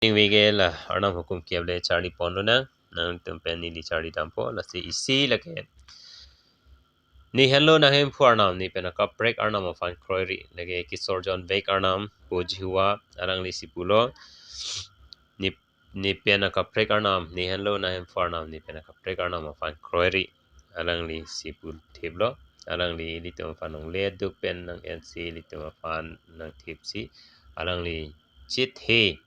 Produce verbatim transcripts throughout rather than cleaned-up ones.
Ningve ke la Arnam hukum ke able charli ponlonang, nangtum pen neli charli dampo, lasi isi lake. Ne henlo nanghemphu arnam, ne pen akaprek arnam aphan kroiri, lake kesorjon vek arnam, Pu Jehovah, alanglisi pulo. Ne, ne pen akaprek arnam, ne henlo nanghemphu arnam, ne pen akaprek arnam aphan kroiri, alanglisi puthiplo, alangli ilitum aphan nangleduk pen nang-ensi ilitum aphan nangthipsi, alangli chethe.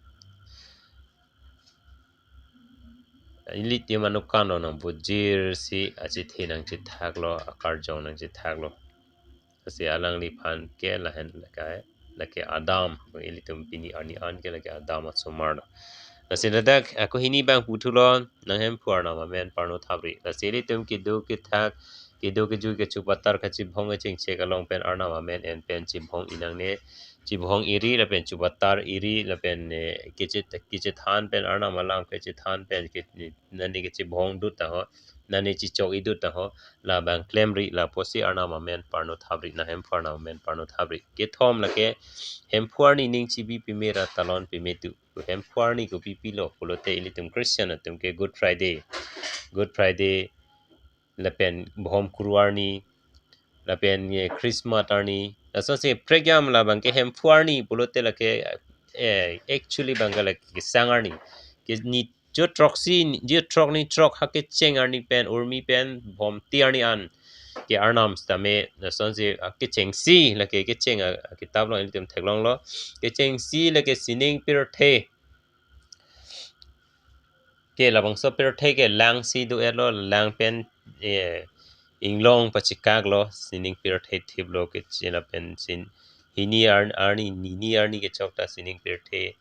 Ilitum anokkan lo nang bujirsi achethe nangchethaklo, akarjong nangchethaklo. Lasi alangliphan ke lahen lake, lake Adam, ilitum pini arni an ke lake Adam asomar lo. Lasi ladak ako hini abang puthulo, nanghemphu arnam amen parno thapri. Lasi ilitum kedo kethak, kedo kejui kechupatar kachibhong kachingchek along pen arnam amen en pen chibhong inangne, chibhong iri lapen chupatar iri lapen, eh, kechet-, kechethan pen arnam alam kechethan pen ke, nani kechibhong dut taho, nani chichok idut taho, labang klemri, lapusi arnam amen parno thapri, nanghemphu arnam amen parno thapri. Kethom lake, hemphu arni ning chibi pime ra talon pime tu. Hemphu arni kopi pilo pulote ilitum Christian atum ke Good Friday. Good Friday, lapen Bhomkuru arni, lapen, eh, Christmas arni. Lasonsi prekjam labang ke hemphu arni pulote lake, eh, actually abang ke lake kesang arni. Ke ni jo throksi, jo throk ni throk ha kecheng arni pen, urmi pen, Bhomti arni an ke arnam sitame, lasonsi, ah, kechengsi, lake kecheng, ah, kitab along ilitum theklonglo. Kechengsi lake sining pirthe. Ke labangso pirthe ke langsi do-etlo, lang pen, eh, inglong pachekaklo, sining pirthe thiplo, kechela pen sin, hini ar-, arni, nini arni kechok ta sining pirthe,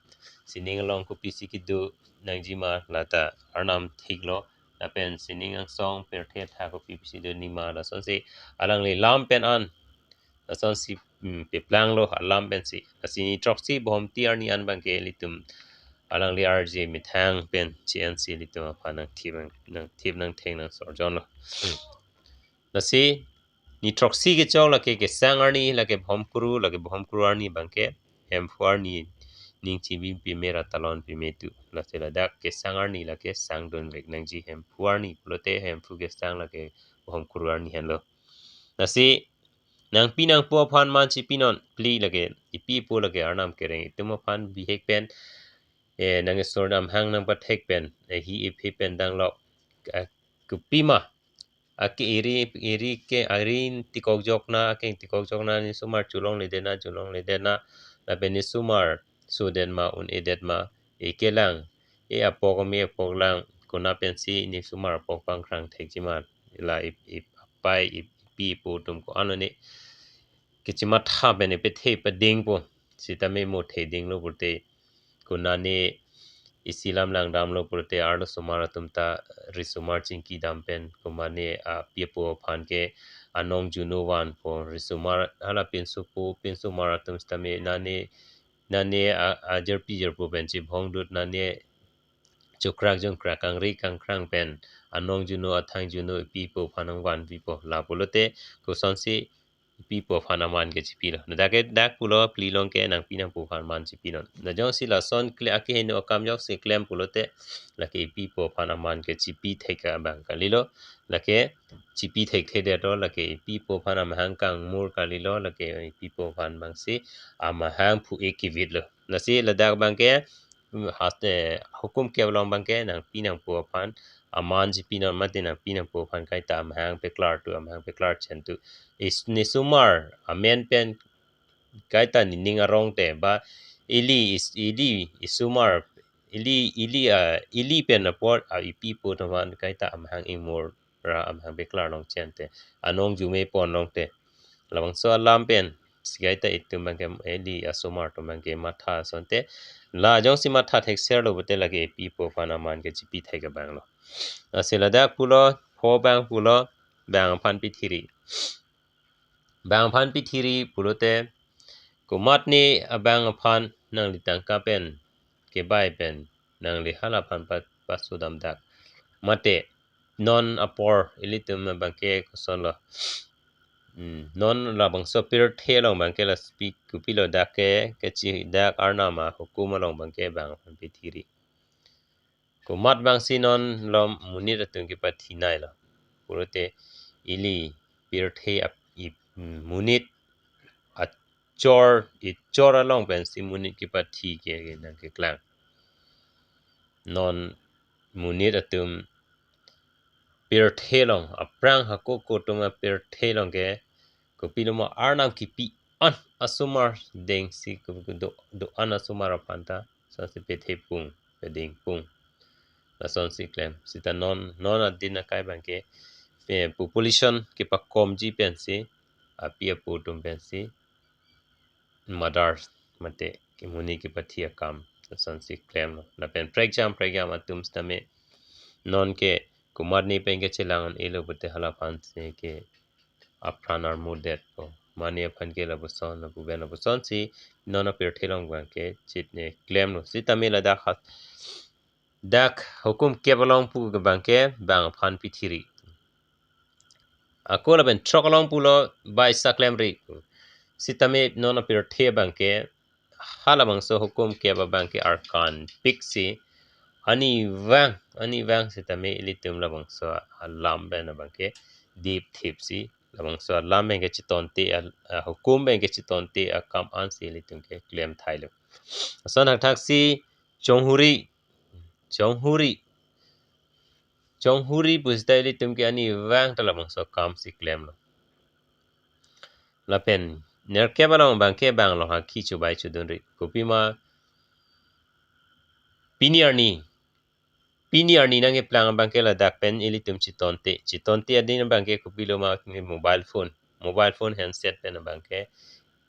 sining along kopisi kedo nangjima lata arnam thiklo, lapen sining angsong pirthe tha kopisi do nima, lasonsi alangli lam pen an, lasonsi, mm, peplanglo alam pensi. Lasi ni throksi Bhomti arni an abang ke ilitum alangli arje methang pen che-ensi ilitum aphan nangthip nang, nangthip nangtheng nangsorjonlo. Lasi ni throksi kechok lake kesang arni, lake Bhomkuru, lake Bhomkuru arni abang ke hemphu arni ning chibi pime ra talon pime tu. Lasi ladak kesang arni lake sangdun vek nangji, hemphu arni pulote hemphu kesang lake Bhomkuru arni henlo. Lasi nangpi nangpo aphan man chipinon, phli lake, ipi ipo lake arnam kereng itum aphan bihek pen, eh, nang isor amahang nangpathek pen, eh, hi iphi pen danglok, eh, kopima. Ake iri, iri ke, iri tikok jokna, akeng tikok jokna, ne osomar cholongledetna, cholongledetna, lapen ne osomar sodet ma, un-edet ma, e kelang, e apok ame apok lang, konat pensi ne osomar apok pangkrang thekji ma, la ip, ip, apai, ip, ipi ipo atum ko-an lo ne kechematha pen epethe padingpo, sitame mo thedinglo pulote, konat ne isi lam langdamlo pulote arlosomar atum ta risomar chingki dam pen, komat ne api apo aphan ke anong juno vanpo, risomar hala pinsopo, pinsomar atum sitame nane, nane a, ajirpi jirpo pen chibhong dut, nane chokrak jongkrak kangri kangkrang pen anong juno athang juno ipi ipo aphan nangvanpipo, la pulote kosonsi ipi ipo aphan aman ke chipilo. Ladak ke dak pulo phli along ke nangpi nangpo aphan man chipinon. La jongsi lason kle akeheno akam jongsi klem pulote lake ipi ipo aphan aman ke chipi thek abang kalilo. Lake chipi thekthedetlo, lake ipi ipo aphan amahang kangmur kalilo, lake ipi ipo aphan abangsi amahang phu-ik kivitlo. Lasi ladak abang ke, mm, has, eh, hukum ke along abang ke nangpi nangpo aphan aman chipinon, mate nangpi nangpo aphan kaita amahang peklar tu, amahang peklar chen tu. Is, ne osomar amen pen kaita nening arong te, ba ili is, ili isomar, ili, ili, ah, ili pen apot, ah, ipi ipo atum aphan kaita amahang ingmur ra amahang peklar long chen te, anong jume pon long te. Labangso alam pensi kaita itum abang ke, ili asomar atum abang ke matha asonte, la jongsi matha thekserlo pulote lake ipi ipo aphan aman ke chipi thek abang lo. Lasi ladak pulo, pho abang pulo, bang aphan pithiri. Bang aphan pithiri pulote, komat ne abang aphan nangli tangka pen, kebai pen, nangli hala aphan pa, pasodam dak. Mate, non apor ilitum abang ke kosonlo. Hmm, non labangso pirthe along abangke la speak kopilo dak ke, kechi dak Arnam ahukum along abangke bang aphan pithiri. Komat abangsi non lom monit atum kepathinei lo pulote ili pirthe ap-, i, monit achor, ichor along pensi monit kepathi ke, ke nangkeklang. Non monit atum pirthe along, aphrang hako kotum apirthe along ke, kopiloma Arnam kipi an asomar dengsi ko-, ko-, do, do-an asomar aphan ta, lasonsi pethepung, pedingpung. Lasonsi klem. Sita non, non adin akai abangke, eh, population kepakomji pensi, api apo atum pensi, murder mate kemonit kepathi akam, lasonsi klemlo. Lapen prekjam, prekjam atum sitame, non ke komatne pen kechelang-an-elo pute hala aphansi ke apran armudetpo. Mane aphan ke lapuson, lapu pen lapusonsi non apirthe along abangke chit ne klemlo. Sitame ladak ha-, dak hukum kep along pu ke abangke bang aphan pithiri. Ako lapen throk along pulo baisa klemri. Sitame non apirthe abangke halabangso hukum kep abangke arkan piksi ani vang, ani vang sitame ilitum labangso alam pen abangke dipthipsi, labangso alam pen ke chitonte, a, a, hukum pen ke chitonte akam ansi ilitum ke klem thailo. Lason thakthaksi chonghuri, chonghuri, chonghuri pusita ilitum ke ani vang ta labangso akamsi klemlo. Lapen nerkep along abangke bang along hakhi chobai chodunri. Kopima pini arni, pini arni nangkeplang abangke ladak pen ilitum chitonte. Chitonte adin abangke kopiloma mobile phone. Mobile phone handset pen abangke.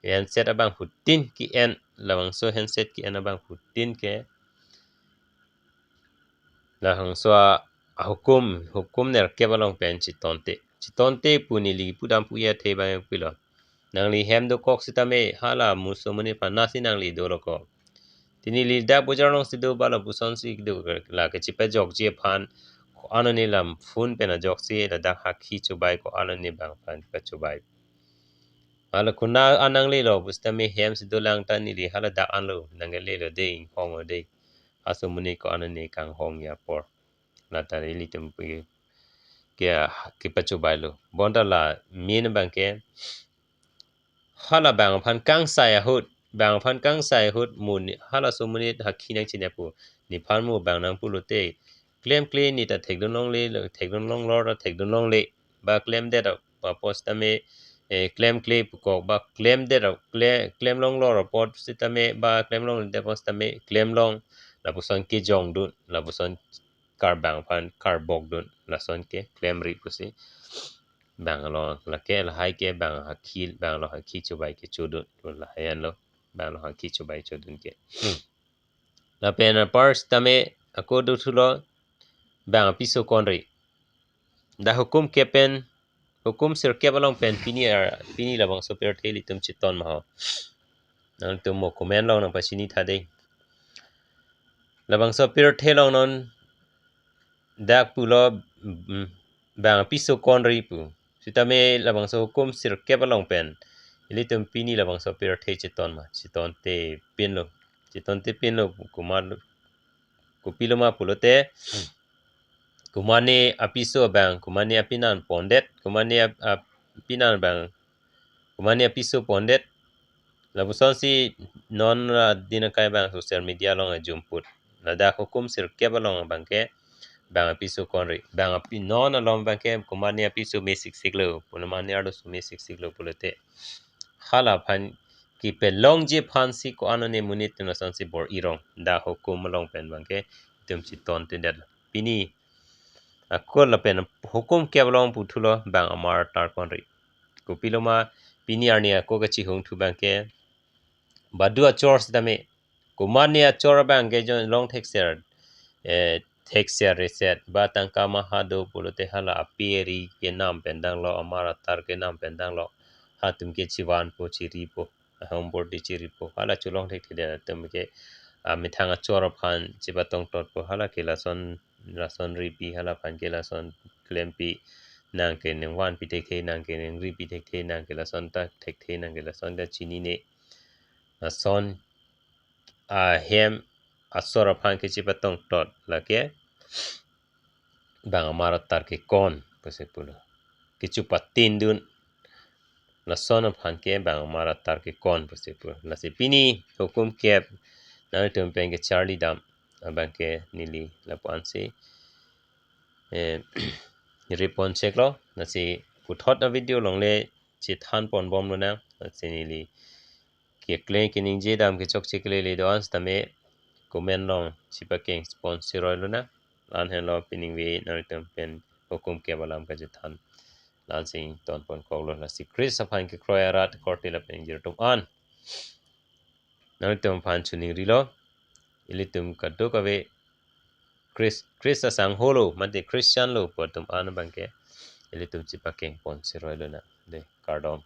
Handset abangphutin ke-en, labangso handset ke-en abangphutin ke labangso a, ahukum, hukum nerkep along pen chitonte. Chitonte pu neli pudam pu ya the abang kopilo. Nangli hem dokok sitame hala muso monit aphan nasi nangli doloko. Tini neli dak bojar alongsi do ba lapusonsi do, lake chipajokji aphan ko-an ne lam phone pen ajoksi ladak hakhi chobai ko-an ne bang aphan pachobai. Hala kuna an nanglelo pusitame hemsi dolang ta neli hala dak anlo nanglelo de, inghong o de. Aso monit ko-an ne kanghongji apor. Lata ilitum ke, ke, kepachobailo. Bonta la main abangke hala bang aphan kangsai ahut, bang aphan kangsai ahut mo ni, halaso monit hakhi nangchinine pu. Nephan mo bang nang pulote, klemkle neta thekdun longle, thekdun longlor ta thekdun longle. Ba klemdet ap-, apot sitame, eh, klemkle pukok, ba klemdet ap-, kle-, klem longlor apot sitame, ba klem longledet apot sitame, klem long. Lapuson kejongdun, lapuson kar bang aphan karbokdun, lason ke klemri pusi. Bang along lake lahai ke bang hakhi, bang along hakhi chobai ke chodun, lahai anlo, bang along hakhi chobai chodun ke. Lapen apar sitame ako dothulo bang apiso konri. Dak hukum kep pen, hukum sirkep along pen pini ar, pini labangso pirthe ilitum chiton ma ho. Nangtum mo comment along nangpachini tha de. Labangso pirthe along non dak pulo, mm, bang apiso konri pu. Sitame labangso hukum sirkep along pen ilitum pini labangso pirthe chiton ma, chitonte pinlo. Chitonte pinlo komatlo, kopiloma pulote, komatne apiso abang, komatne apinan pondet, komatne ap-, ap-, apinan abang, komatne apiso pondet. Lapusonsi non adin akai abang social media along ajumput. Ladak hukum sirkep along abangke bang apiso konri. Bang api non along abangke komatne apiso me siksiklo, komatne arloso me siksiklo pulote, hala aphan kepalongji aphansi ko-an ne monit atum lasonsi bor-i rong. Dak hukum along pen abangke itum chitontedet. Pini ako lapen hukum kep along puthulo bang amar tar konri. Kopiloma pini arni ako kachihung thu abangke badu achor sitame, komatne achor abangke jon long thekser, eh, thekser reset, ba tangka maha do pulote hala api ari kenam pen danglo, amar atar kenam pen danglo, hatum ke chivanpo chiripo, ahom porti chiripo, hala cholong thekthedet atum ke, ah, methang achor aphan chepatongtotpo, hala ke lason, lason ripi, hala aphan ke lason klempi, nang ke ningvanpi thekthe, nang ke ningripi thekthe, nang ke lason ta thekthe, nang ke lason ta chinine. Lason ahem asor aphan kechepatong tot lake bang amar atar kekon pusi pulo. Kechepatin dun lason aphan ke bang amar atar kekon pusi pulo. Lasi pini hukum kep nangtum pen kecharli dam abang ke neli lapu-ansi, eh, ripon cheklo. Lasi puthot avideo along le chethan ponbomlonang. Lasi neli kekle keningje dam kechokche kelele do-an setame comment along chepakeng ponsi roilonang. La-an henlo piningve nangtum pen hukum kep alam kachethan la-ansi ington ponkoklo. Lasi Christ aphan kekroi arat korte lapen ingjir atum an nangtum aphan choningrilo. Ilitum kadokave Christ, Christ asangho lo mate Christian lo pu atum an abang ke ilitum chepakeng ponsi roilonang. Dei, kardom.